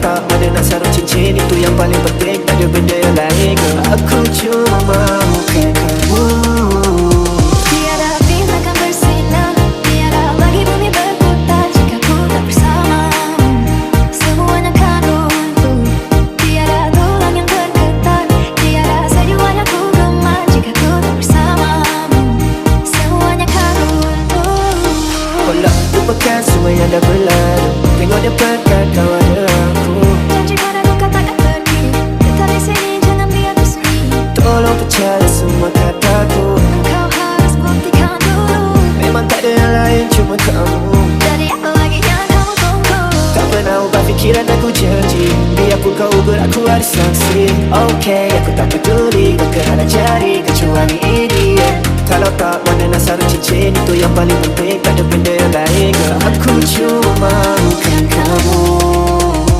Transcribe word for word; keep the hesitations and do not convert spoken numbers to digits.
Tak ada nak sarung cincin itu yang paling penting, tak ada benda yang lain. Aku cuma mahukan kamu. Tiada bintang akan bersinar, tiada lagi bumi berputar jika ku tak bersamamu. Semuanya kan runtuh. Tiada tulang yang bergetar, tiada senyuman yang ku gemar jika ku tak bersamamu. Semuanya kan runtuh. Tolong lupakan semua yang dah berlalu. Tengok depan kan kau ada aku. Janji padaku kau takkan pergi. Tetap di sini, jangan biar ku sunyi. Tolong percaya semua kataku. Engkau harus buktikan dulu. Memang tak ada yang lain, cuma kamu. Jadi apa lagi yang kamu tunggu? Tak pernah ubah pikiran, aku janji. Biarpun kau ugut, aku ada sanksi. Oke, aku tak peduli kau kerana jari, kecuali ini, yeah. Kalau tak, mana nak sarung cincin itu yang paling penting, tak ada benda yang lain, girl. Aku cuma mahukan kamu.